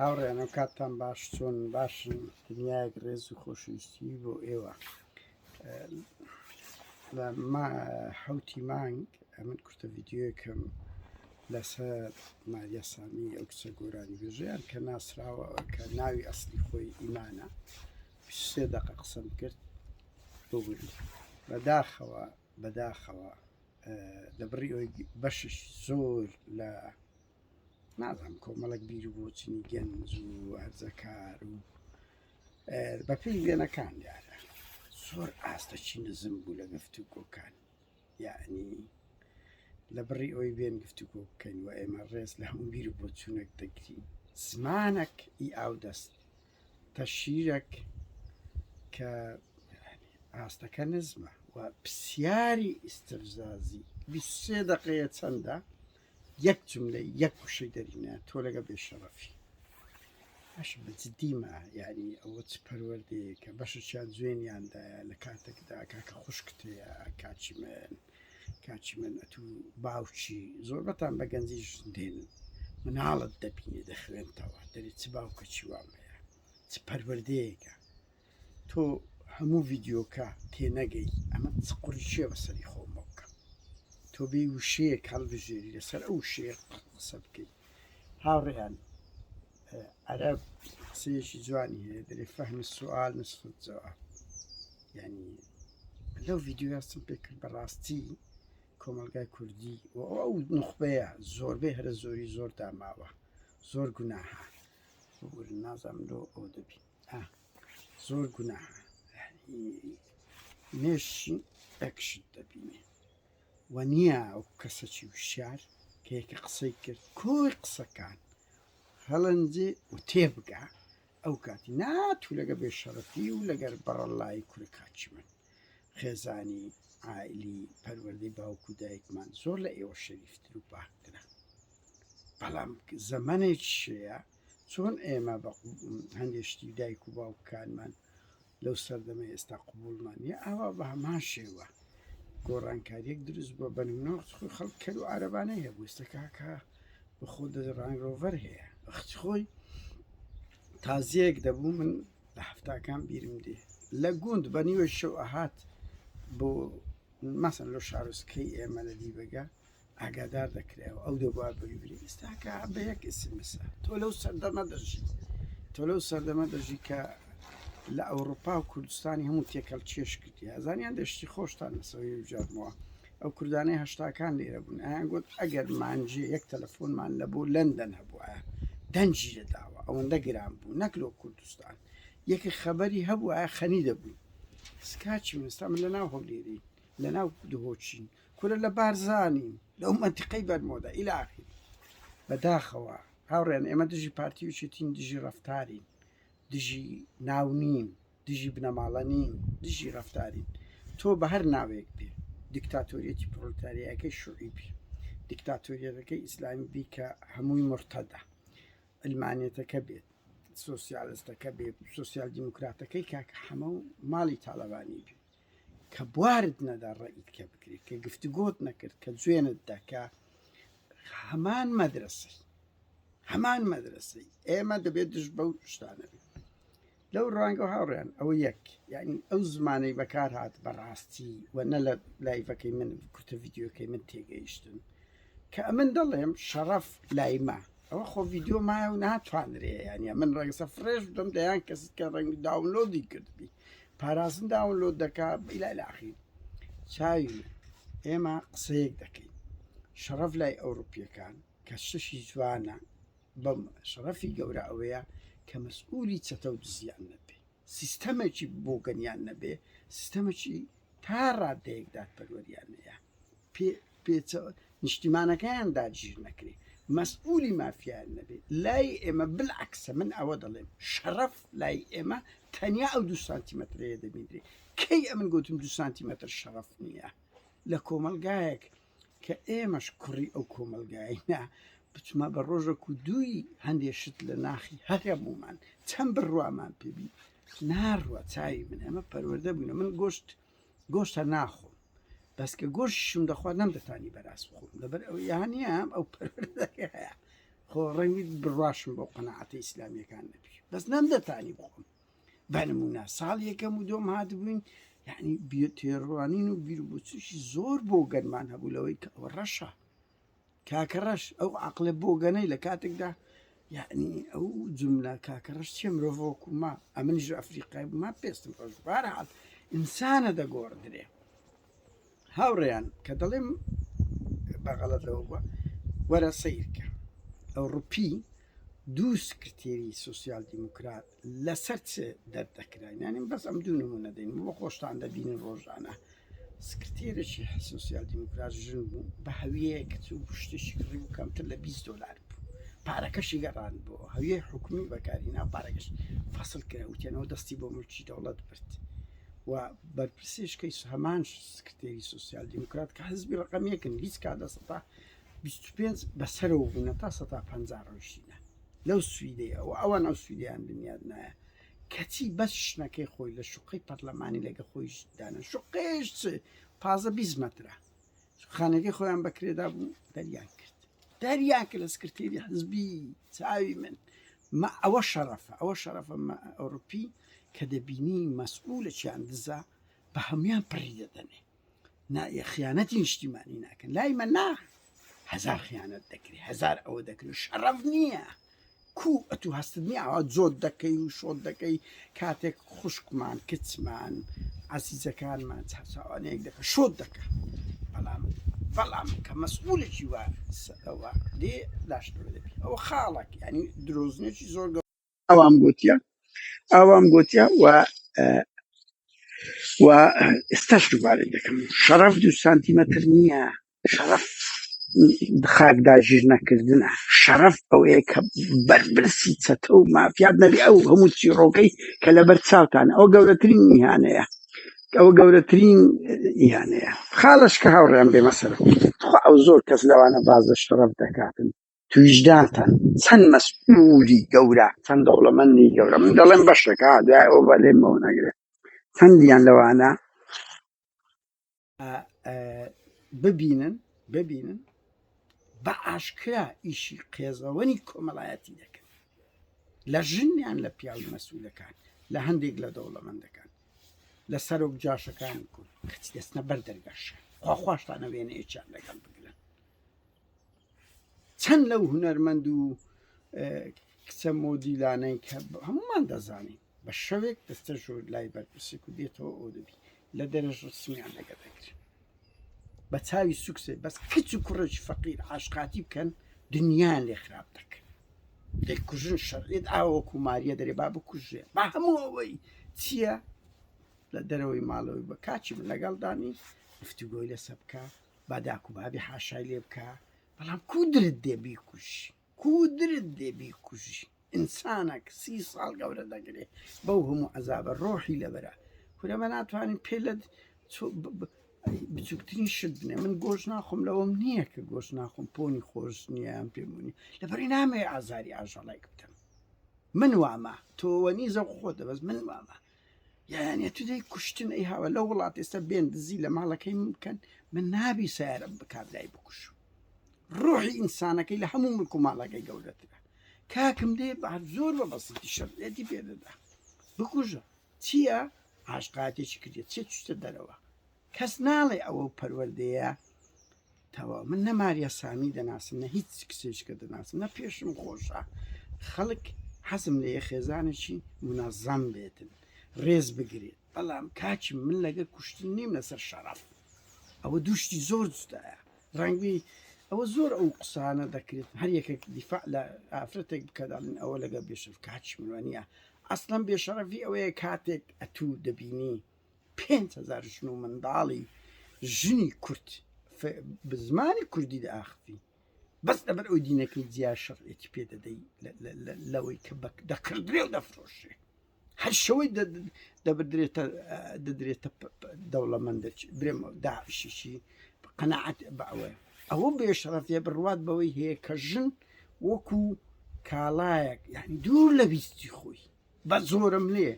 هاوڕێیان ئەو کاتتان باش چۆن باشن دنیایەک ڕێز و خۆشەویستی بۆ ئێوە لە حوتی مانگ ئەمن کورتە ڤیددیوەکەم لەسەر ماریا سامی ئەو کچە گۆرانی بێژەیان کە ناسراوە کە ناوی ئەسلی خۆی ئیمانە سێ دقە قسەم کرد ببوری بەداخەوە بەداخەوە لە بڕی ئەوی بەشش زۆر لە نازانم کۆمەڵێک بیر و بۆچنی گەنج و هەرزەکار و بەپێی وێنەکان دیارە زۆر ئاستەکی نزم بوو لە گفتوگۆکان یعنی لە بڕی ئەوی بێن گفتوگۆ بکەین و ئێمە ڕێز لە هەموو بیر و بۆچوونێک دەگرین زمانێک ئی ئاودەست تەشیرەک کە ئاستەکە نزمە و پرسیاری ئیستفزازی 23 دقەیە چەندە یەک جملەی یەک وشەی دەرینە تۆ لەگە بێ شەڕەفی باش بە جدیمە یعنی ئەوە چ پەروەردەیەکە بەشێکیان جوێنیاندایە لە کاتێکدا کاکە خوشکت هەیە کاچی من کاچی من ئەتوو باوکی زۆربەتان بە گەنجی ژن دێنن مناڵت دەبینێ دەخوێنتەوە دەرێ چ باوکە چی وام هەیە چ پەروەردەیەکە تۆ هەموو ڤیدیۆکە تێنەگەی ئەمە چ قوڕی چیە بەسەری خۆمەوە بکەم تۆ بێ وشەیەک هەڵبژێری لەسەر ئەو وشەیە قسە بکەیت هاوڕێیان عەرەب قسەیەکی جوانی هەیە دەرێ فهم السؤال نصف الجواب یعنی لەو ڤیدیۆیا سم پێ کرد بەڕاستی کۆمەلگای کوردی و ئەو نوخبەیە زۆربەی هەرە زۆری زۆر داماوە زۆر گوناهە ببورن نازانم لۆ ئەو دەبی زۆر گوناهە مێشی ئەکشت دەبینێ و نییە ئەو کەسەکی وشیار کە یەکە قسەی کرد کۆی قسەکان هەڵەنجێ و تێبگا ئەو کاتی ناتوو لەگە بێ شەرەفی و لەگەر بەڕەلای کورە کاکی من خێزانی عائلی پەروەردەی باوک و دایکمان زۆر لە ئێوە شەریفتر و پاکترە بەڵام زەمەنێک شەیە چۆن ئێمە بە هەندێ شتی دایک و باوکانمان لەو سەردەمە ئێستا قوبولمان نیە ئاوا بە هەمان شێوە گۆڕانکاریەک دروست بووە بە نمونە وەخت خۆی خەڵک کەر و عارەبانەی هەبوو ئێستا کاکە بە خۆ ڕانگ ڕۆڤەر هەیە وەخت خۆی تازیەک دەبوو من لە هەفتاکان بیرم دێ لە گوند بە نیوە شەو ئەهات بۆ مەسەن لۆ شارۆچکەی ئێمە لە دیبەگە ئاگادار دەکرایەوە ئەو دەبوا بەوی ئێستاکە بە یەک ئسمسە تۆ لەو سەردەمە دەژی تۆ لەو سەردەمە دەژی کە لە ئەوروپا و کوردستانی هەموو تێکەڵ چێش کردی ئەزانیان دەشتی خۆشتان لەسەوەی جارمەوە ئەو کوردانەی هەشتاکان لێرە بوون ئەیان گوت ئەگەر مانجێ یەک تەلەفۆنمان لە بۆ لەندەن هەبووە دەنجی دەداوە ئەوەندە گران بوو نەک لۆ کوردستان یەکێک خەبەری هەبوو ئایا خەنی دەبوو سکاچی منستا من لە ناو هەولێری لە ناو دهۆچین کورە لە بارزانین لەو مەنتیقەی بەرمۆدە ئیلی ئاخیر بەداخەوە هاوڕێن ئێمە دژی پارتی و یەکێتین دژی ڕەفتارین دژی ناو نین دژی بنەماڵە نین دژی ڕەفتارین تۆ بە هەر ناوێک بێ دیکتاتۆریەتی پرۆلتاریاکەی شوعی بی دیکتاتۆریەتەکەی ئیسلامی بی کە هەمووی مرتەدە علمانیەتەکە بێت سۆسیالستەکە بێ سۆسیال دیموکراتەکەی کاکە حەمە و ماڵی تاالبانی بێ کە بوارت نەدا ڕەئیت کە بکرێت کە گفتوگۆت نەکرد کە جوێنت دا کە هەمان مەدرسەی هەمان مەدرسەی ئێمە دەبێت دژ بەو شتانە بێت لەو ڕوانگە هاوڕیان ئەوە یەک یعنی ئەو زمانەی بەکار هات بەڕاستی و نە لە لایڤەکەی من کورتە ڤیددیوکەی من تێگەیشتن کە ئەمن دەڵێم شەڕەف لایمە ئەوە خۆ ڤیددیو مایە و ناتوانرێ یانە من ڕەنگسە فرێش بدەم دەیان کەس کە ڕەنگ داونلۆدی کردبی پاراستن داونلۆد دەکا ئیلا الاخیر چاوی من ئێمە قسەیەک دەکەین شەڕەف لای ئەوروپیەکان کە شتێکی جوانە بەم شەڕەفی گەورە ئەوەیە کە مەسئولی چەتە و دزیان نەبێ سیستەمێکی بۆگەنیان نەبێ سیستەمێکی تا ڕادەیەک دادپەروەریان هەیە پێچە نیشتیمانەکەیان داگیر نەکرێ مەسئولی مافیایان نەبێ لای ئێمە بالعکسە من ئەوە دەڵێم شەرەف لای ئێمە تەنیا ئەو دو سانتیمەترەیە دەبیندرێ کەی ئەمن گوتم دو سانتیمەتر شەرەف نییە لە کۆمەلگایەک کە ئێمەش کوڕی ئەو کۆمەلگاینا بچمە بە ڕۆژەک و دووی هەندێ شت لە ناخی هەر هەموومان چەند بڕوامان پێبی ناڕوە چاوی من ئەمە پەروەردە بووینە من گۆشت گۆشتە ناخۆم بەس کە گۆشتشم دەخوارد نەمدەتانی بەراز بخۆم لەبەر ئەو یانە ئەو پەروەردەکە هەیە. خۆ ڕەنگی بڕواشم بۆ قەناعەتە ئیسلامیەکان نەبی بەس نەمدەتانی بخۆم بە نمونە ساڵ یەکەم و دوم هاتبووین یعنی تێڕوانین و بیر بۆچوشی زۆر بۆ گەرمان هەبوو لەوەی کە ئەوە ڕەشە کاکە ڕەش ئەو عقلە بۆگەنەی لە کاتێکدا یعنی ئەو جملە کاکە ڕەش چیە مرۆڤ وەکو ما ئەمنیش ئەفریقای بوو ما پێستم ڕەش بارحاڵ ئینسانە دەگۆڕدرێ هاوڕێیان کە دەڵێم بە غەڵەت لەوە بووە وەرە سەیرکە ئەوڕوپی دوو سکرتێری سوسیال دیموکرات لەسەر چ دەردەکرا یانیم بەس ئەم دوو نمونە دەین بۆ خۆشتان دەبینن ڕۆژانە سکرتێرێکی سوسیال دیموکرات ژن بوو بە هەویەیەک چوو شتێکی کڕی بوو کەمتر لە 20 دلار بوو پارەکەشی گەڕان بۆ هەویە حکومی بەکاری نا پارەکەش فەصل کرا وتیانەوە دەستی بۆ ملکی دەوڵەت برد و بەرپرسیش کەی هەمان سکرتێری سوسیال دیموکرات کە حزبی ڕقم یەکن هیچ کات لە سەتا 25 بەسەرەوە بوونە تا سەتا 50 ڕۆیشتینە لەو سویدەیە و ئەوان ئەو سویدیان بنیاد نایە کەچی بەس شنەکەی خۆی لە شوقەی پەرلەمانی لەگە خۆیش دانا شوقەیش چ پازە 20 مەترە خانەکەی خۆیان بەکرێدا بوو دەریان کرد دەریان کرد لە سکرتێری حزبی چاوی من ما ئەوە شەرەفە ئەوە شەرەفە ئەوروپی کە دەبینی مەسئولەکیان دزە بە هەموان پڕی دەدەنێ نا خیانەتی نیشتیمانی ناکەن لای مە نا هەزار خیانەت دەکرێت هەزار ئەوە دەکرێت شەڕەف نییە کو ئەتو هەستت نییە ئاوا جۆت دەکەی و شۆت دەکەی کاتێک خوشکمان کچمان عەزیزەکانمان چاوچاوانەیەک دەکە شۆت دەکە بەڵام بەڵام کە مەسئولێکی وا ئەوە دێ لاشتەوە دەبی ئەوە خاڵک ینی درۆزنێکی زۆر گەورە ئەوام گوتیە ئەوام گوتیە و و ئێستاش دووبارەی دەکەم شەڕەف دوو سانتیمەتر نییە شەڕەف خاک داگیر نەکردنە شەڕەف ئەوەیە کە بەرپرسی چەتە و مافیات نەبی ئەو هەموو چیڕۆکەی کە لەبەر چاوتان ئەو گەورەترین ئیهانەیە ئەوە گەورەترین ئیهانەیە خاڵش کە هاوڕێیان بێمە سەر خوا ئەو زۆر کەس لەوانە باز لە شەڕەف دەکاتن تویژدانتان چەند مەسئولی گەورە چەند دەوڵەمەندی گەورە من دەڵێم بەشێکە دوای ئەوە بەلێمەوە نەگرێت چەندیان لەوانە ببینن ببینن بە ئاشکرا ئیشی قێزەوەنی کۆمەڵایەتی دەکەن لە ژنیان لە پیاوی مەسوولەکان لە هەندێک لە دەوڵەمەندەکان لە سەرۆک جاشەکانی کورد کەچی دەستنە بەر دەرگاشە خواخواشتانە وێنەیەکیان لەگەڵ بگرن چەند لەو هونەرمەند و کچە مۆدیلانەی کە هەمومان دەزانین بە شەوێک دەستە ژوور لای بەرپرسێک و دێتەوە ئەو دەبی لە دەرەش ڕسمیان لەگە دەگرن بە چاوی سوکسێ بەس کچ و کوڕێکی فەقیر عاشقاتی بکەن دنیایان لێ خراپ دەکەن دەیکوژن شەرعیت ئاوەکو ماریە دەرێ با بکوژێ با هەموو ئەوەی چییە لە دەرەوەی ماڵەوەی بە کاچی من لەگەڵ دانی گفتوگۆی لەسە بکە با داک و بابی حاشای لێ بکە بەڵام کو درت دێ بیکوژی کو درت دێ بیکوژی ئینسانەک سی ساڵ گەورە دەگرێ بەو هەموو عەزابە ڕۆحی لەبەرە کورە مە ناتوانین پێ لە بچووکترین شت بنێ من گۆش ناخۆم لەوەم نییە کە گۆش ناخۆم پۆنی خۆش نییە ئەم پێمونی لەبەری نامەوێ ئازاری ئاژەڵێک بدەم من وامە تۆوە نیزە خۆتە بەس من وامە یانە تو دەی کوشتن ئەی هاوە لە وڵات ئێستا بێن دزی لە ماڵەکەی من بکەن من نابی سیارە بکابرای بکوشم ڕۆحی ئینسانەکەی لە هەموو ملک و ماڵەکەی گەورەترە کاکم دێ بە زۆر بە بەسیتی شەرعیەتی پێ دەدا بکوژە چییە عاشقاتێکی کردێت چێ چوتە دەرەوە کەس ناڵێ ئەوە پەروەردەیە تەواو من نە ماریا سامی دەناسم نە هیچ کچێکە دەناسم نە پێشم خۆشە خەڵک حەزم لێ خێزانێکی منەزەم بێتن ڕێز بگرێت بەڵام کاکی من لەگە کوشتن نیم لەسەر شەڕەف ئەوە دوشتی زۆر جودایە ڕەنگبی ئەوە زۆر ئەو قسانە دەکرێت هەر یەکێک دیفاع لە ئافرەتێک بکە دەڵێن ئەوە لەگە بێشەرف کاکی من وانە ئەسڵەن بێشەرەفی ئەوەیە کاتێک ئەتوو دەبینی 5هزار ژن و منداڵی ژنی کورد بە زمانی کوردی دەئاخفی بەس لەبەر ئەو دینەکەی جیا شەرعێتی پێ دەدەی لەوەی کە دەکڕدرێ و دەفرۆشێ هەر شەوەی دەبدرێتە دەدرێتە دەوڵەمەندە برێم داعشیشی قەناعەت بە ئەوەیە ئەوە بێشەڕەفیە بڕوات بەوەی هەیە کە ژن وەکو کاڵایەک یعنی دوور لە ویستی خۆی بە زۆرم لێ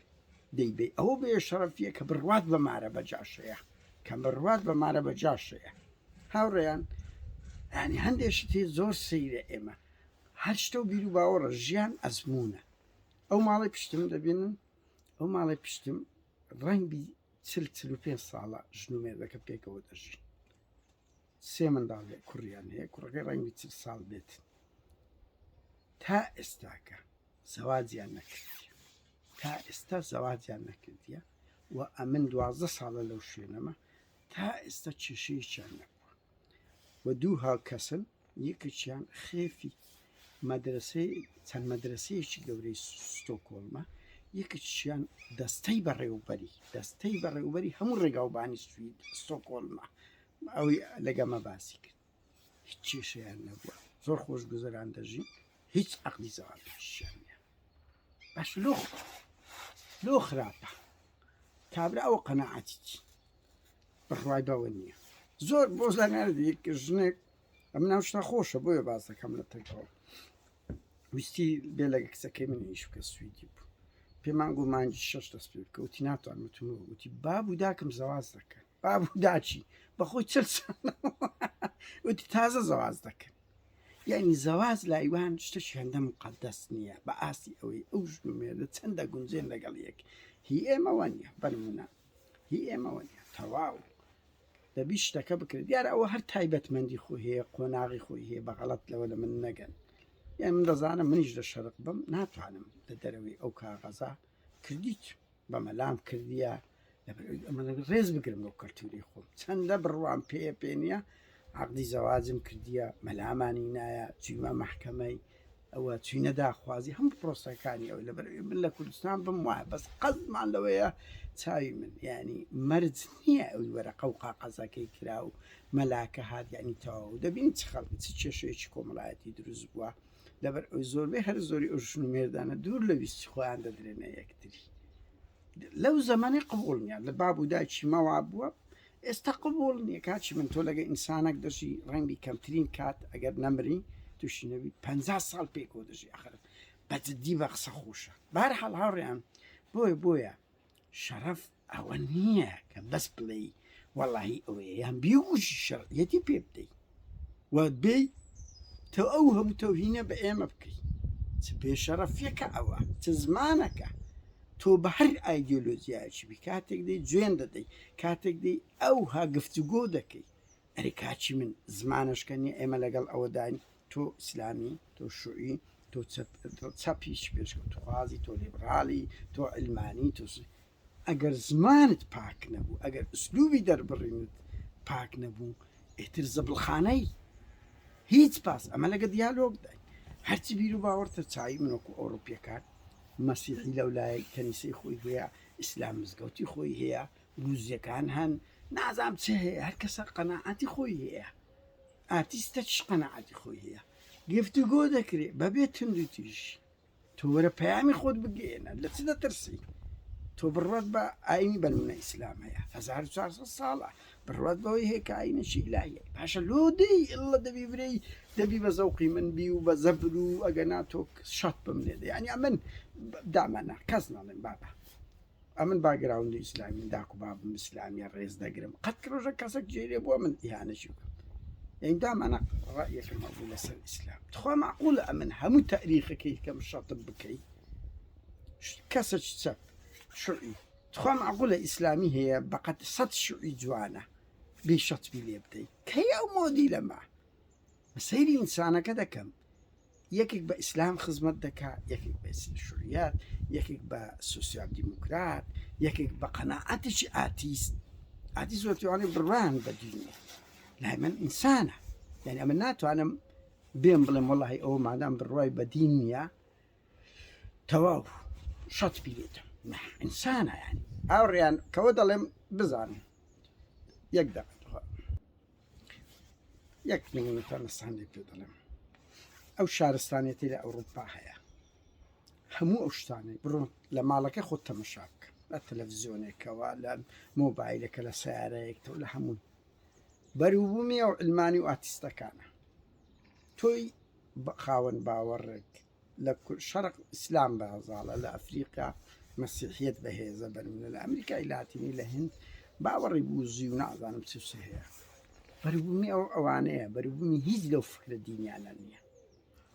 دەیبێ ئەوە بێشەڕەفیە کە بڕوات بە مارە بە جاشەیە کە بڕوات بە مارە بە جاشەیە هاوڕێیان ینی هەندێک شتی زۆر سەیرە ئێمە. هەر شتە و بیر و باوەڕە ژیان ئەزمونە ئەو ماڵی پشتم دەبینن ئەو ماڵی پشتم ڕەنگبی چل 45 ساڵە ژن و مێردەکە پێکەوە دەژین سێ منداڵ هەیە کوڕیان هەیە کوڕەکەی ڕەنگی چل ساڵ بێت تا ئێستاکە زەواجیان نەکردیە تا ئێستا زەواجیان نەکردیە و ئەمن دوازدە ساڵە لەو شوێنەمە تا ئێستا کێشەیەکیان نەبووە و دوو هاو کەسن یەکێکیان خێفی مەدرسەی چەند مەدرسەیەکی گەورەی ستۆکۆڵمە یەکێکیان دەستەی بەڕێوبەری دەستەی بەڕێوبەری هەموو ڕێگاوبانی سوید ستۆکۆڵمە ئەوی لەگەمە باسی کرد هیچ کێشەیان نەبووە زۆر خۆش گوزەران دەژین هیچ عقلی زەواجیان نیە باش لۆ لۆ خراپە کابرا ئەوە قەنەعەتی چی بڕوای بەوە نییە زۆر بۆ زانیاری ژنێک ئەم ناو شتا خۆشە بۆیە باس دەکەم لە تەکەوە ویستی بێ لەگە کچەکەی من ئیش بکە سویدی بوو پێمان گو مانگی شەش دەست پێ بکە وتی ناتوانم وتم وتی باب و داکم زەواز دەکەن باب و داچی بەخۆی چل وتی تازە زەواز دەکەن یعنی زەواز لایوان شتێکی هەندە مقدس نییە بە ئاستی ئەوەی ئەو ژن و مێردە چەندە گونجێن لەگەڵ یەک هی ئێمەوە نییە بەنمونە هی ئێمەوە نیە تەواو دەبی شتەکە بکرێت دیارە ئەوە هەر تایبەتمەندی خۆی هەیە قۆناغی خۆی هەیە بە غەڵەت لەوە لە من نەگەن یان من دەزانم منیش لە شەرق بم ناتوانم لە دەرەوەی ئەو کاغەزا کردیت بە مەلام کردیە ئەمە ڕێز بگرم لەو کەلتوری خۆم چەندە بڕوام پێ پێ نییە عقدی زەواجم کردیە مەلامانی نایە چیمە محکەمەی ئەوە چوینە داخوازی هەموو پرۆسەکانی ئەوەی لەبەر من لە کوردستان بم وایە بەس قەزمان لەوەیە چاوی من ینی مەرج نییە ئەوی وەرەقە و قاقەزەکەی کرا و مەلاکە هات یعنی تەواو دەبین چ خەڵک چ کێشەیەکی کۆمەڵایەتی دروست بووە لەبەر ئەوی زۆربەی هەر زۆری ئەو ژن و مێردانە دوور لە ویستی خۆیان دەدرێنە یەکتری لەو زەمانەی قبوڵ نییە لە باب و دایکی مەوا بووە ئێستا قبوڵ نییە کاچی من تۆ لەگە ئینسانێک دەژی ڕەنگی کەمترین کات ئەگەر نەمری تووشی نەبی پ ساڵ پێکەوە دەژی ئەخر بە جدی بە قسە خۆشە بار حاڵ هاوڕێیان بۆیە بۆیە شەرەف ئەوە نییە کە بەس بڵێ وەڵی ئەوەیە یان بیوژی شەرعیەتی پێ بدەیت و بێی تۆ ئەو هەموو تەوهینە بە ئێمە بکەی چ بێشەرەفیەکە ئەوە چ زمانەکە تۆ بە هەر ئایدیۆلۆجیایەکی بی کاتێک دەی جوێن دەدەی کاتێک دەی ئەوها گفتوگۆ دەکەی ئەرێ کاچی من زمانەشکە نیە ئێمە لەگەڵ ئەوەداین تۆ ئیسلامی تۆ شوعی تۆ چەپیش پێشکەوتوخوازی تۆ لیبرالی تۆ علمانی تۆ ئەگەر زمانت پاک نەبوو، ئەگەر ئسلوبی دەربڕینت پاک نەبوو، ئیتر زبڵخانەی. هیچ پاس ئەمە لەگە دیالۆگدای. هەرچی بیر و باوەڕتە چاوی من وەکو ئەوڕوپیەکان، مەسیحی لەو لایەک کەنیسەی خۆی هەیە، ئیسلام مزگەوتی خۆی هەیە، بوزیەکان هەن، نازانم چ هەیە، هەر کەسە قەناعەتی خۆی هەیە. ئاتیستەکیش قەناعەتی خۆی هەیە. گفتوگۆ دەکرێ بەبێ توندوتیژی. تۆ وەرە پەیامی خۆت بگەیەنە لە چ دەترسی تۆ بڕوات بە ئاینی بەنمونە ئیسلام هەیە 1400 ساڵە بڕوات بەوەی هەیە کە ئاینەکی ئیلاهیە باشە لۆ دەی ئللە دەبی برێی دەبی بە زەوقی من بی و بە زەبر و ئەگە نا تۆ شەت بم لێ دە یعنی ئەمن دامەنا کەس ناڵێم بابە ئەمن باگراوندی ئیسلامی داک و بابم ئیسلامیە ڕێز دەگرم قەت ڕۆژە کەسێک جێ لێ بووە من ئیهانەشی بکەم یعنی دامانە ڕەئیەکەم هەبوو لەسەر ئیسلام تخوا معقولە ئەمن هەموو تاریخەکەی کەم شەتم بکەی کەسێکی چەپ شوعی تخوا معقولە ئیسلامی هەیە بەقەت سەد شوعی جوانە بێ شەتبی لێ بدەی کەی ئەو مۆدی لەمە سەیری ئینسانەکە دەکەم یەکێک بە ئیسلام خزمەت دەکا، یەکێک بە شوعیات، یەکێک بە سوسیال دیموکرات، یەکێک بە قەناعەتێکی ئاتیست. ئاتیست وەتوانێت بڕوایان بە دین نیە. لای من ئینسانە. یعنی ئەمە ناتوانم بێم بڵێم وەڵی ئەوە مادام بڕوای بە دین نییە تەواو شەت بیرێتم ئینسانە یعنی ئاوڕیان کەوە دەڵێم بزانن یەک دەقە یەک نمونەتان لە پێ دەڵێم ئەو شارستانێتی لە ئەوروپا هەیە هەموو ئەو شتانەی بڕۆ لە ماڵەکە خۆت تەمەشا بکە لە تەلەڤزیۆنێکەوە لە مۆبایلەکە لە سیارەیەکەوە لە هەمووی بەروبوومی ئەو علمانی و ئاتیستەکانە تۆی خاوەن باوەڕێک لە شەرق ئیسلام بازاڵە لە ئەفریقا مەسیحیت بەهێزە بەرمونە لە ئەمریکای لاتینی لە هند باوەڕی بوزی و نازانم چ چ هەیە بەربوومی ئەو ئەوانەیە بەربوومی هیچ لەو فکرە دینیانە نییە.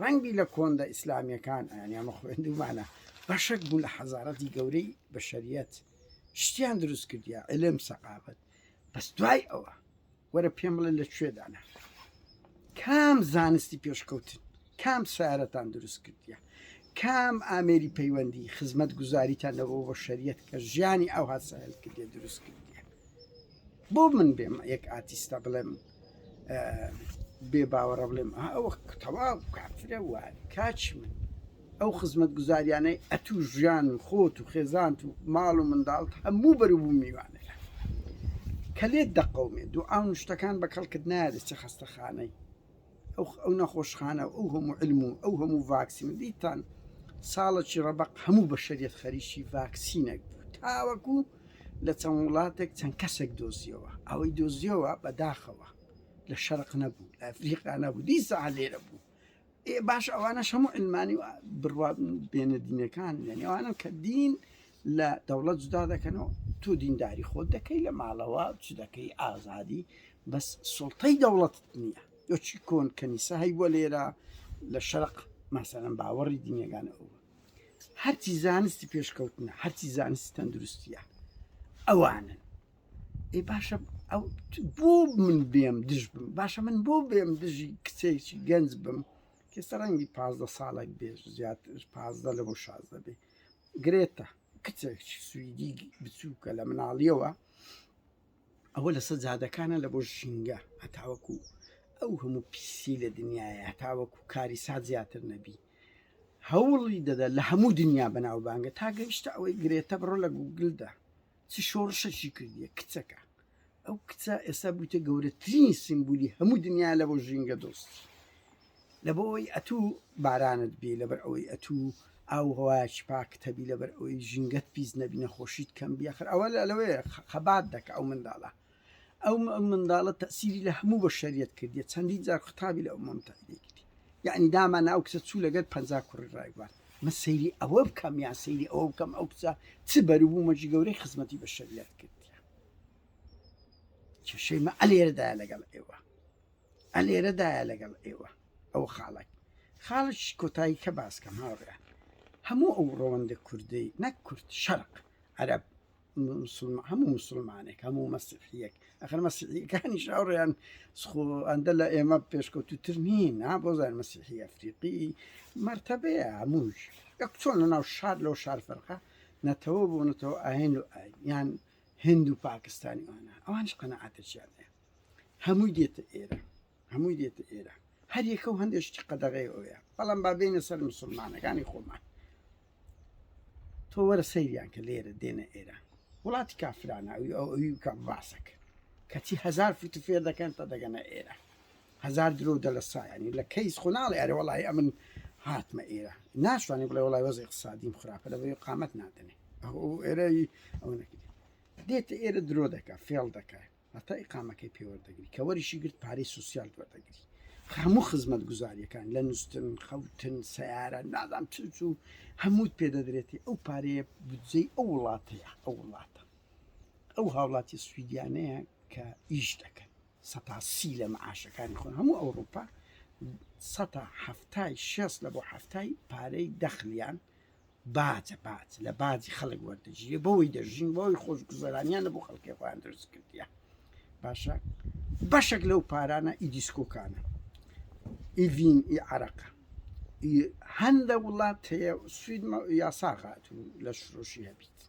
ڕەنگبی لە کۆندا ئیسلامیەکان ئەیانی ئەمە خوێندومانە بەشێک بوون لە حەزارەتی گەورەی بەشەریەت شتیان دروست کردیا علم سەقافەت بەس دوای ئەوە وەرە پێم بڵێ لە کوێدانە کام زانستی پێشکەوتن کام سارەتان دروست کردیە کام ئامێری پەیوەندی خزمەت گوزاریتان لەبۆ بە شەریەت کە ژیانی ئەو هاسایل کردێ دروست کردیە بۆ من بێم یەک ئاتیستە بڵێم بێ باوەڕە بڵێم ئەوە تەواو کافرە وار کاچ من ئەو خزمەت گوزاریانەی ئەتوو ژیان و خۆت و خێزانت و ماڵ و منداڵت هەموو بەروبوو میوانەیە کە لێت دەقەومێ دوعا و نوشتەکان بە کەڵکت نایە دەچە خەستەخانەی ئەو ئەو نەخۆشخانە و ئەو هەموو علم و ئەو هەموو ڤاکسین دیتان ساڵەکی ڕەبق هەموو بەشەریەت خەریکی ڤاکسینێک بوو تاوەکو لە چەند وڵاتێک چەند کەسێک دۆزیەوە ئەوەی دۆزیەوە بەداخەوە لە شەرق نەبوو لە ئەفریقا نەبوو دیسا لێرە بوو ئێ باش ئەوانەش هەموو علمانی و بڕوا بێنە دینەکان یعنی ئەوانە کە دین لە دەوڵەت جودا دەکەنەوە تۆ دینداری خۆت دەکەی لە ماڵەوە چ دەکەی ئازادی بەس سڵتەی دەوڵەتت نییە یۆچی کۆن کەنیسە هەی بۆ لێرە لە شەرق مەسەلەن باوەڕی دینەکان ئەوە هەرچی زانستی پێشکەوتنە هەرچی زانستی تەندروستیە ئەوانن ئێ باشە ئەو بۆ من بێم دژ بم باشە من بۆ بێم دژی کچێکی گەنج بم کە سەرەنگی پازدە ساڵێک بێ زیاتر پازدە لە بۆ شازدە بێ گرێتە کچێکی سویدی بچووکە لە مناڵیەوە ئەوە لەسەر جادەکانە لە بۆ ژینگە هەتاوەکو ئەو هەموو پیسی لە دنیاە هەتاوەکو کاری سات زیاتر نەبی هەوڵی دەدا لە هەموو دنیا بەناوبانگە تا گەیشتە ئەوەی گرێتە بڕۆ لە گوگلدا چ شۆڕشەکی کردیە کچەکە ئەو کچە ئێستا بوویتە گەورەترین سیمبولی هەموو دنیا لە بۆ ژینگە دۆستی لە بۆ ئەوەی ئەتوو بارانت بێ لەبەر ئەوەی ئەتوو ئاو هەوایەکی پاکت هەبی لەبەر ئەوەی ژینگەت پیس نەبی نەخۆشیت کەم بی ئەخر ئەوە لەوەیە خەبات دەکە ئەو منداڵە ئەو منداڵە تەسیری لە هەموو بەشەریەت کردیە چەندین جار خطابی لە ئومەم متحدەی کردی یعنی دامان ئەو کچە چوو لەگەر 50 کوڕی ڕایبارد من سەیری ئەوە بکەم یان سەیری ئەوە بکەم ئەو کچە چ بەروبوومەکی گەورەی خزمەتی بەشەریەت کردیە کێشەی مە ئەلێرەدایە لەگەڵ ئێوە ئەلێرەدایە لەگەڵ ئێوە ئەو خاڵک خاڵش کۆتایی کە باسکەم هاوڕێیان هەموو ئەو ڕەوەندە کوردەی نەک کورد شەرق عەرەب هەموو مسلمانێک هەموو مەسیحیەک ئەخر مەسیحیەکانیش هاوڕێیان خۆ ئەندە لە ئێمە پێشکەوتوتر نین ها بۆ زان مەسیحی ئەفریقی مەرتەبەیە هەمووش یەک چۆن لە ناو شار لەو شار فەرقە نەتەوە بۆ نەتەوە ئاین و ئاین یان هند و پاکستانی ئەوانە ئەوانش قەنەعاتێکیان هەیە هەمووی دێتە ئێرە هەمووی دێتە ئێرە هەر یەکە و هەندێک شتی قەدەغەی ئەوەیە بەڵام با بێینە سەر مسلمانەکانی خۆمان تۆ وەرە سەیریان کە لێرە دێنە ئێرە وڵاتی کافرانە ئەوی ئەو ئەوی بکە باسەک کەچی هەزار فوت فێر دەکەن تا دەگەنە ئێرە هەزار درۆ دەلەسایانی لە کەیس خۆ ناڵێ ئەرێ وەڵی ئەمن هاتمە ئێرە ناشوانێ بڵێ وڵی وەزی اقتصادیم خراپە لە بەی قامەت نادەنێ ئەو ئێرەی ئەو نەکرد دێتە ئێرە درۆ دەکا فێڵ دەکا هەتا ئیقامەکەی پێ وەردەگری کە وەریشی گرت پارەی سوسیال وەردەگری هەموو خزمەت گوزاریەکان لە نووسن خەوتن سیارە نازام چ چوو هەمووت پێدەدرێتی ئەو پارەیە بودجەی ئەو وڵاتەیە ئەو وڵاتە ئەو هاوڵاتی سویدیانەیە کە ئیش دەکەن سەتا سی لە معاشەکانی خۆن هەموو ئەوروپا سەتا هەفتای شێست لە بۆ هەفتای پارەی دەخلیان باجە باج لە باجی خەڵک وەردەگیرێ بەوەی دەژین بەوەی خۆشگوزەرانیان لە بۆ خەڵکی خۆیان دروست کردیە باشە بەشێک لەو پارانە ئی دیسکۆکانە ئی ڤین ئی عرەقە هەندە وڵات هەیە سوید یاساغات و لە شرۆشی هەبیت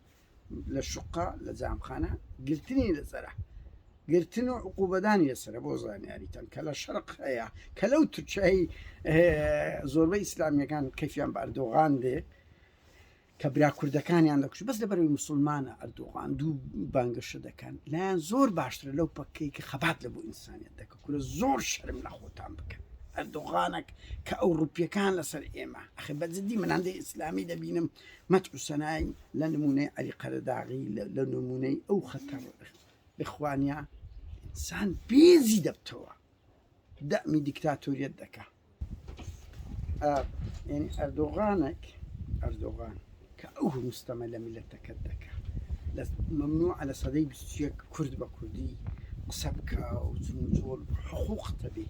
لە شقە لە جامخانە گرتنی لەسەرە گرتن و عقوبەدانی لەسەرە بۆ زانیاریتان کە لە شەرق هەیە کە لەو تورکیای زۆربەی ئیسلامیەکان کەفیان بە ئەردۆغان دێ کە برا کوردەکانیان دەکوشت بەس لەبەرەوەی مسلمانە ئەردۆغان دوو بانگەشە دەکەن لایەن زۆر باشترە لەو پەکەی کە خەبات لە بۆ ئینسانیت دەکە کورە زۆر شەرم لە خۆتان بکەن ئەردۆغانێک کە ئەوروپیەکان لەسەر ئێمە ئەخێ بە جدی من هەندێک ئیسلامی دەبینم مەتع و سەنای لە نمونەی عەلی قەرەداغی لە نمونەی ئەو خەتەر ئیخوانیا ئینسان بێزی دەبتەوە دەمی دیکتاتۆریەت دەکا یعنی ئەردۆغانێک ئەردۆغان کە ئەو مستەمە لە میلەتەکەت دەکا لە ممنوع لە سەدەی 21 کورد بە کوردی قسە بکە و جموجۆڵ حقوق تەبێ.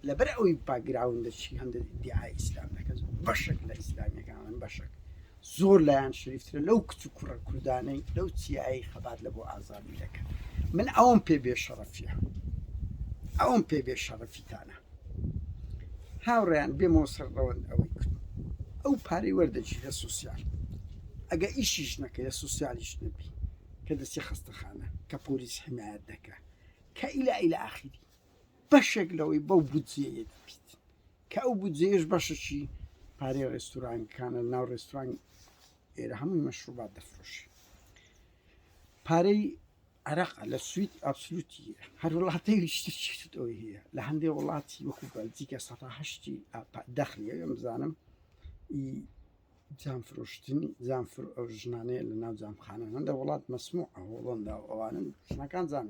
لەبەر ئەوەی باگراوندە چی هەندێک ئیدعای ئیسلام دەکەن بەشێک لە ئیسلامیەکان بەشێک زۆر لایەن شەریفترە لەو کچ و کوڕە کوردانەی لەو چیایی خەبات لە بۆ ئازادی دەکەن من ئەوم پێ بێ شەڕەفیە ئەوم پێ بێ شەڕەفیتانە هاوڕێیان بێمەوە سەر ڕەوەند ئەوەی کرد ئەو پارەی وەردەگیری لە سوسیال ئەگە ئیشیش نەکە لە سوسیالیش نەبی کە دەستی خەستەخانە کە پۆلیس حمایەت دەکە کە ئیلا ئیلا ئاخیری بەشێک لەوەی بەو بودجەیە دەبیت کە ئەو بودجەیەش بەشەکی پارەی ڕێستورانکانە ناو ڕێستوران ئێرە هەمووی مەشروبات دەفرۆشی پارەی عراق لە سوید ئابسلوتی هەر وڵاتەی شتێکی ئەوی هەیە لە هەندێک وڵاتی وەکو بەلجیکە سەتا هەشتی دەخلی ئەم بزانم جام فرۆشتنی جام فر ئەو ژنانەیە لە ناو جامخانە هەندە وڵات مەسموع هۆڵندا و ئەوانن ژنەکان جام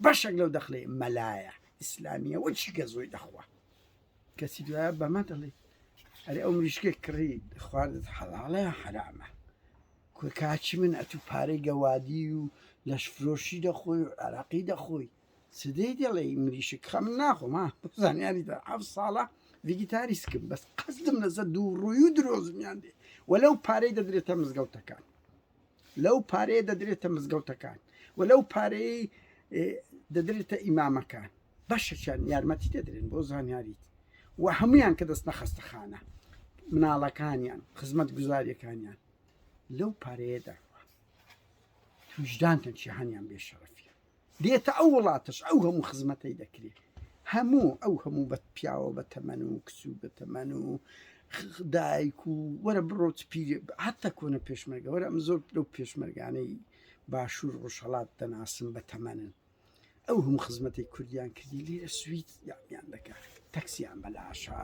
بەشێک لەو دەخلەی مەلایە ئیسلامیە وەچی گەزۆی دەخوا کەسی دوایە بەمە دەڵێ ئەرێ ئەو مریشکێک کڕی خواردت حەڵاڵە یا حەرامە کاچی من ئەتو پارەی گەوادی و لەشفرۆشی دەخۆی و عراقی دەخۆی سدەی دەڵێ مریشک خە من ناخۆم ها زانیاری دە حەف ساڵە ڤیگیتاریسکم بەس قەزدم لەسەر دوو ڕووی و درۆزمیان دێ و لەو پارەی دەدرێتە مزگەوتەکان لەو پارەیە دەدرێتە مزگەوتەکان و لەو پارەیە دەدرێتە ئیمامەکان بەشێکیان یارمەتی دەدرێن بۆ زانیاریت و هەمویان کە دەست نەخەستەخانە مناڵەکانیان خزمەت گوزاریەکانیان لەو پارەیە دەڕوا توژدانتن چیهانیان بێ شەرەفیە دێتە ئەو وڵاتەش ئەو هەموو خزمەتەی دەکرێت هەموو ئەو هەموو بە پیاوە بە تەمەن و کچ و بە تەمەن و دایک و وەرە بڕۆ پیر حتا کۆنە پێشمەرگە وەرە ئەم زۆر لەو پێشمەرگانەی باشوور ڕۆژهەڵات دەناسم بە تەمەنن ئەو هەموو خزمەتی کوردیان کردی لێرە سوید یامیان دەکات تەکسیان بەلاشە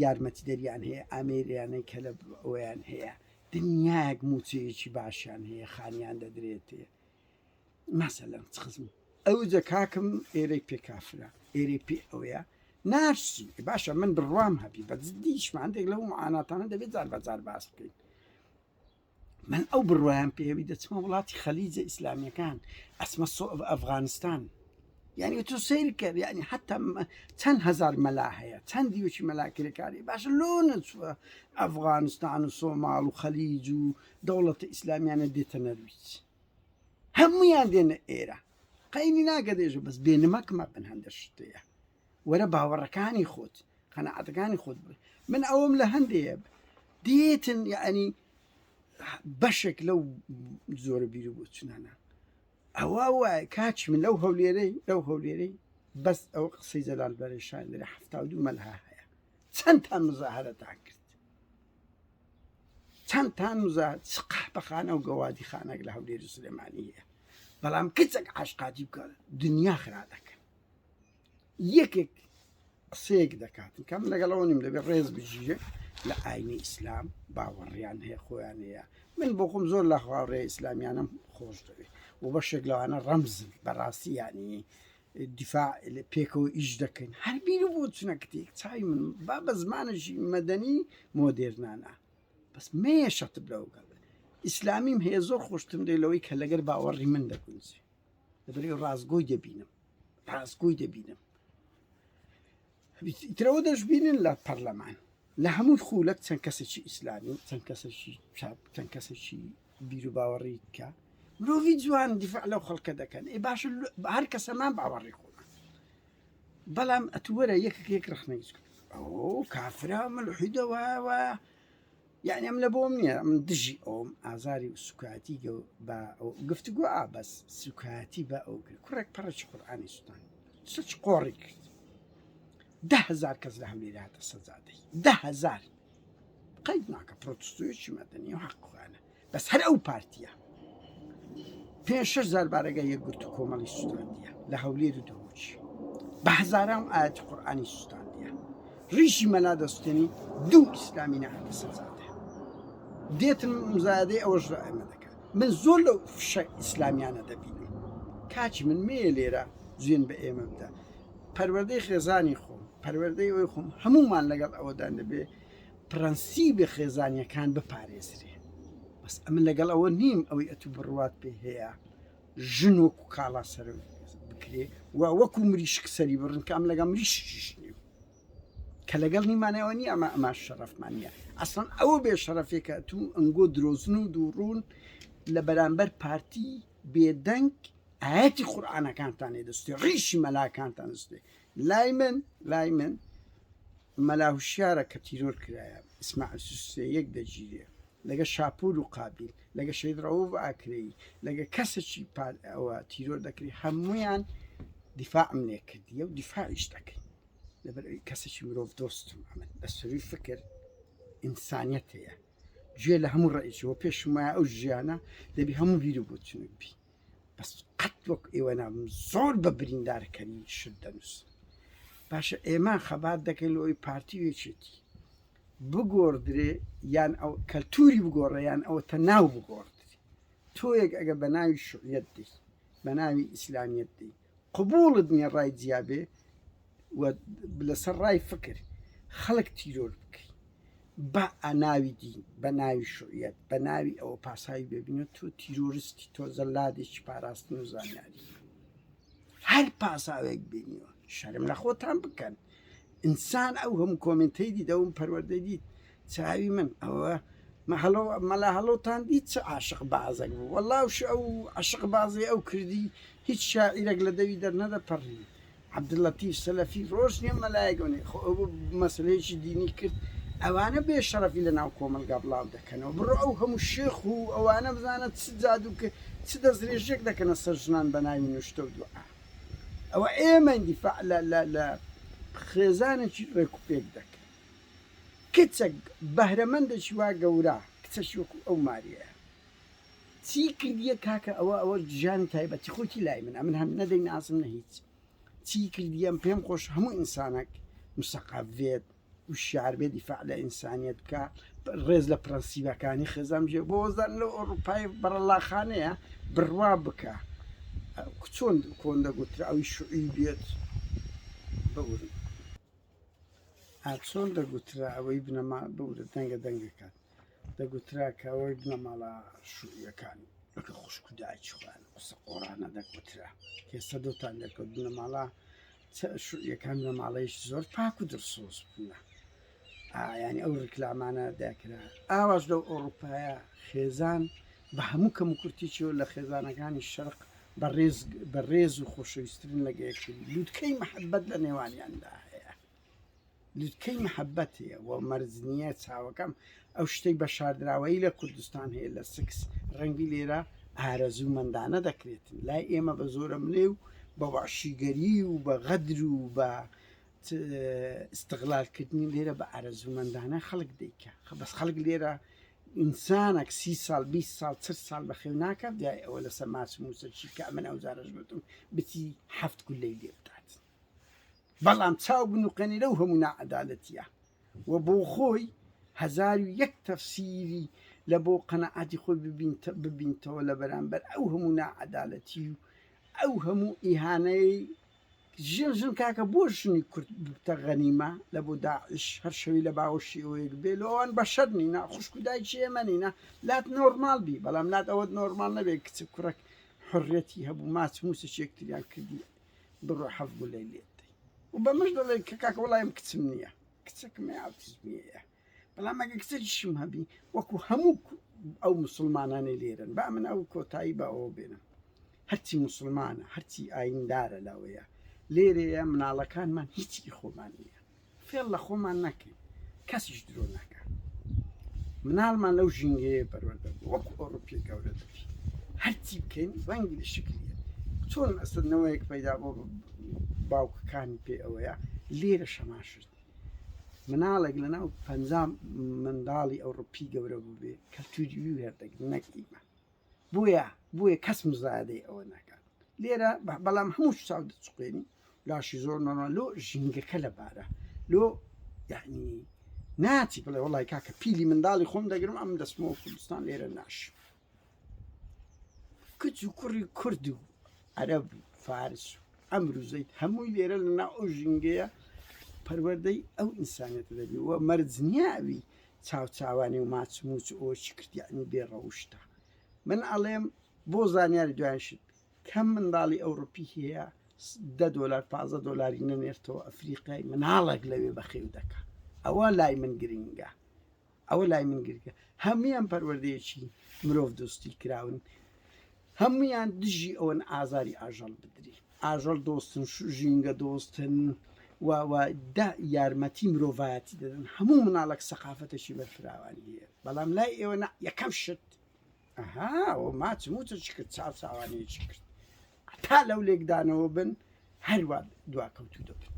یارمەتی دەریان هەیە ئامێریانەی کە لە ئەویان هەیە دنیایەک موچەیەکی باشیان هەیە خانیان دەدرێتێ مەسەلەن چ خزم ئەوجە کاکم ئێرەی پێ کافرە ئێرەی پێ ئەوەیە نارسی باشە من بڕوام هەبی بە جدیشمان هەندێک لەو معاناتانە دەبێت جار بە جار باس بکەین من ئەو بڕوایان پێوی دەچمە وڵاتی خەلیجە ئیسلامیەکان ئەچمە ئەفغانستان یعنی تۆ سەیر کە یعنی حتا چەند هزار مەلا هەیە چەند دیوەکی مەلا کرێکاری باشە لۆ نەچووە ئەفغانستان و سۆماڵ و خەلیج و دەوڵەتە ئیسلامیانە دێتە نەرویج هەمویان دێنە ئێرە قەینی ناگە دێژە بەس بێنمەکمە بن هەندە شتەیە وەرە باوەڕەکانی خۆت قەنەعەتەکانی خۆت بڵێ من ئەوەم لە هەندەیە دێتن یعنی بەشێک لەو زۆرە بیر و بۆچونانە ئەوە وایە کاچ من لەو هەولێرەی لەو هەولێرەی بەس ئەو قسەی جەلال بەرێشان لێرە 72 مەلها هەیە چەندتان مزاهرەتان کرد چەندتان مزا چ قەحپەخانە و گەوادی خانێک لە هەولێر و سلێمانی هەیە بەڵام کچێک عاشقاتی بکە دنیا خرا دەکەن یەکێک قسەیەک دەکات کەم لەگەڵەوە نیم دەبێت ڕێز بگیرێ لە ئاینی ئیسلام باوەڕیان هەیە خۆیان هەیە من بۆ خۆم زۆر لە هاوڕێ ئیسلامیانم خۆش دەوێت و بەشێک لەوانە ڕەمزن بەڕاستی ینی دیفاع پێکەوە ئیش دەکەین هەر بیر بۆ چنە کتێک چای من با بە زمانەژی مەدەنی مۆدێرنانە بەس مێ شەتب لەوگەڵ ئیسلامیم هەیە زۆر خۆشتم دێ لەوەی کە لەگەر باوەڕی من دەگونجێ لەبەرئەوەی ڕاستگۆی دەبینم ڕاستگۆی دەبینم ترەوە دەشببینن لە پەرلەمان لە هەموو خولەک چەند کەسێکی ئیسلامی چەند کەسێکی چاپ چەند کەسێکی بیر و باوەڕی کە مرۆڤی جوان دیفاع لەو خەڵکە دەکەن ئێ باش هەر کەسەمان باوەڕی خۆمان بەڵام ئەتوەرە یەکێک یەک ڕخنەی ئەو کافرا ملحیدە وایە یەعنی ئەم لە بۆم نییە ئەم دژی ئەوم ئازاری و سوکایەتی گەو بە ئەو گفتوگۆ ئا بەس سوکایەتی بە ئەو کرد کوڕێک پەڕێکی قورئانی سوتان سچ قۆڕی کرد دههزار کەس لە هەولێر هاتە سەجادەی دههزار قەید ناکە پرۆتستۆیەکی مەدەنی و حەق خۆیانە بەس هەر ئەو پارتیە پێ شش زار بارەگای یەکگرتوو کۆمەڵی سوتاندیە لە هەولێر و دهۆکی بە هەزاران ئاەتی قورئانی سوتاندیە ڕیشی مەلا دەستێنی دوو ئیسلامی نەهاتە سەرزادە دێتن مزایدەی ئەوەش لە ئێمە دەکات من زۆر لەو فشە ئیسلامیانە دەبینم کاچی من مێ لێرە جوێن بە ئێمە بدە پەروەردەی خێزانی خۆم پەروەردەی ئەوی خۆم هەمومان لەگەڵ ئەوەدان دەبێ پرەنسیبی خێزانیەکان بپارێزرێ بەس ئەمن لەگەڵ ئەوە نیم ئەوەی ئەتوو بڕوات پێ هەیە ژن وەکو کاڵا سەر بکرێت. بکرێ و وەکو مریشک سەری بڕن کە ئەم لەگە مریشکیش نیم کە لەگەڵ نیمانەوە نییە ئەمە ئەمە شەرەفمان نییە ئەسڵەن ئەوە بێ شەرەفێکە تو ئەنگۆ درۆزن و دووڕوون لە بەرامبەر پارتی بێدەنگ ئاەتی قورآانەکانتان لێ دەستێ ڕیشی مەلاکانتان دەستێ لای من لای من مەلا هوشیارە کە تیرۆر کرایە ئیسماعیل سوسێ یەک دەگیرێ لەگە شاپور و قابیل لەگە شەید ڕەوف ئاکرەیی لەگە کەسێکی ئەوە تیرۆر دەکرێت هەمویان دیفاعم لێ کردیە و دیفاعیش دەکەین لەبەر ئەوی کەسێکی مرۆڤ دۆستم ئەمن بە سەروی فکر ئینسانیەت هەیە گوێ لە هەموو ڕئیسەوە پێشم وایە ئەو ژیانە دەبی هەموو بیر و بۆچونێک بی بەس قەت وەک ئێوە نابم زۆر بە بریندارکەری شت دەنووسن باشە ئێمە خەبات دەکەین لەوەی پارتی و یەکێتی بگۆڕدرێ یان ئەو کەلتوری بگۆڕێ یان ئەوەتە ناو بگۆڕدرێ تۆیەک ئەگە بە ناوی شوعیەت دی بە ناوی ئیسلامیەت دی قبوڵت نییە ڕای جیابێ و لەسەر ڕای فکر خەڵک تیرۆر بکەی بە ناوی دین بە ناوی شوعیەت بە ناوی ئەوە پاساوی ببینە تۆ تیرۆریستی تۆ زەلادێکی پاراستن و زانیاری هەر پاساوێک بینیوە شەرم لە خۆتان بکەن ئینسان ئەو هەموو کۆمنتەی دیت ئەوم پەروەردەی دیت چاوی من ئەوە مەهەڵۆ مەلا هەڵۆتان دیت چ عاشق بازێک بوو وەڵا ئەو عاشق بازی ئەو کردی هیچ شاعیرێک لە دەوی دەرنەدەپەڕی عەبدولەتیف سەلەفی ڕۆژ نیە مەلایەک ئەونەی خۆ ئەو مەسەلەیەکی دینی کرد ئەوانە بێ شەڕەفی لە ناو کۆمەڵگا بڵاو دەکەنەوە بڕۆ ئەو هەموو شێخ و ئەوانە بزانە چ جادوو چ دەستدرێژیەک دەکەنە سەر ژنان بە ناوی نوشتە و دوعا ئەوە ئێمەین دیفاع لە لە لە خێزانێکی ڕێک و پێک دەکەین کچەک بەهرەمەندێکی وا گەورە کچەکی وەکو ئەو ماریەیە چی کردیە کاکە ئەوە ئەوە ژیانی تایبەتی خۆتی لای من ئەمن هەم نەدەی ناسم نە هیچ چی کردیەم پێم خۆش هەموو ئینسانێک مسەقەف بێت وشیار بێت دیفاع لە ئینسانیت بکە ڕێز لە پرەنسیبەکانی خێزان بژێ بۆ وەزان لە ئەوروپای بەڕەڵاخانەیە بڕوا بکە چۆن کۆن دەگوترا ئەوی شوعی بێت ببورن چۆن دەگوترا ئەوەی بنەما بورە دەنگە دەنگەکات دەگوترا کە ئەوەی بنەماڵە شوعیەکان وەکە خوشک و دایکی خۆیان قسە قۆڕانە دەگوترا کێسە دۆتان دەکەوت بنەماڵە شوعیەکان بنەماڵەیەکی زۆر پاک و دڵسۆز بوونە ینی ئەو ڕیکلامانە دەکرا ئاواش لەو ئەوروپایە خێزان بە هەموو کەم و کورتیچەوە لە خێزانەکانی شەرق بە ڕێز و خۆشەویسترن لەگە یەکتری لوتکەی محەبەت لە نێوانیاندا هەیە لوتکەی محەبەت هەیە و مەرج نییە چاوەکەم ئەو شتەی بە شاردراوەیی لە کوردستان هەیە لە سکس ڕەنگی لێرە ئارەزوومەندانە دەکرێتن لای ئێمە بە زۆرەملێ و بە وەحشیگەری و بە غەدر و بە ئیستغلالکردنی لێرە بە ئارەزوومەندانە خەڵک دەیکا بەس خەڵک لێرە ئینسانێک سی ساڵ 20 ساڵ چ ساڵ بەخێو ناکات دوای ئەوە لەسەر ماچ موسە چی کە من ئەو جارەش بتم بچی هەفت گولەی لێ بدات بەڵام چاو بنوقێنی لەو هەموو ناعەدالەتیە و بۆ خۆی 1001 تەفسیری لە بۆ قەنەعاتی خۆی ببینتەوە لە بەرامبەر ئەو هەموو ناعەدالەتی و ئەو هەموو ئیهانەی ژن ژن کاکە بۆ ژنی کورد ببتە غەنیمە لە بۆ داعش هەر شەوی لە باوەشی ئەوەیەک بێ لۆ ئەوان بەشەر نینە خوشک و دایکی ئێمە نینە لات نۆرماڵ بی بەڵام لات ئەوەت نۆرماڵ نەبێ کچ کوڕێک حڕەتی هەبوو ماچ موسێکی یەکتریان کردی بڕۆ حەف گولەی لێ بدەی و بەمەش دەڵێ کە کاکە وەڵایم کچم نییە کچەکم ئاوتیزمیەیە بەڵام ئەگە کچێکیشم هەبی وەکو هەموو ئەو مسلمانانەی لێرن با من ئەو کۆتایی بە ئەوە بێنم هەرچی مسلمانە هەرچی ئایندارە لاوەیە لێرەیە مناڵەکانمان هیچی خۆمان نییە فێڵ لە خۆمان نەکەین کەسیش درۆ ناکە مناڵمان لەو ژینگەیە پەروەردە بوو وەکو ئەوروپی گەورە دەبی هەرچی بکەین ڕەنگی لە شکلیە چۆن ئەسڵ نەوەیەک پەیدا بۆ باوکەکانی پێ ئەوەیە لێرە شەماشت مناڵێک لە ناو 50 منداڵی ئەوروپی گەورە بووبێ کەلتوری وی وێردەگرن نەک ئیمە بۆیە بۆیە کەس مزایدەی ئەوە ناکات لێرە بەڵام هەموو چاو دەچقێنی لاشی زۆر نۆرمال لۆ ژینگەکە لەبارە لۆ یعنی ناچی بڵێ وڵی کاکە پیلی منداڵی خۆم دەگرم ئەم دەستمەوە کوردستان لێرە ناش کچ و کوڕی کورد و عەرەب و فارس و ئەمر و زەید هەمووی لێرە لەنا ئەو ژینگەیە پەروەردەی ئەو ئینسانێتە دەبی و مەرج نییە ئەوی چاوچاوانی و ماچ موچ ئۆچی کرد یعنی بێ ڕەوشتە من ئەڵێم بۆ زانیاری دوایشت کەم منداڵی ئەوروپی هەیە. دە دۆلار پازە دۆلاری نەنێرتەوە ئەفریقای مناڵێک لەوێ بەخێو دەکا ئەوە لای من گرنگە ئەوە لای من گرنگە هەمویان پەروەردەیەکی مرۆڤ دۆستی کراون هەمویان دژی ئەوەن ئازاری ئاژەڵ بدری ئاژەڵ دۆستن ژینگە دۆستن و و دا یارمەتی مرۆڤایەتی دەدەن هەموو مناڵێک سەقافەتێکی بەرفراوانی هەیە بەڵام لای ئێوە نا یەکەم شت ئەها ئەوە ماچ موچە چی کرد چاو چاوانەیەکی کرد تا لەو لێکدانەوە بن هەروە دواکەوتوو دەبن.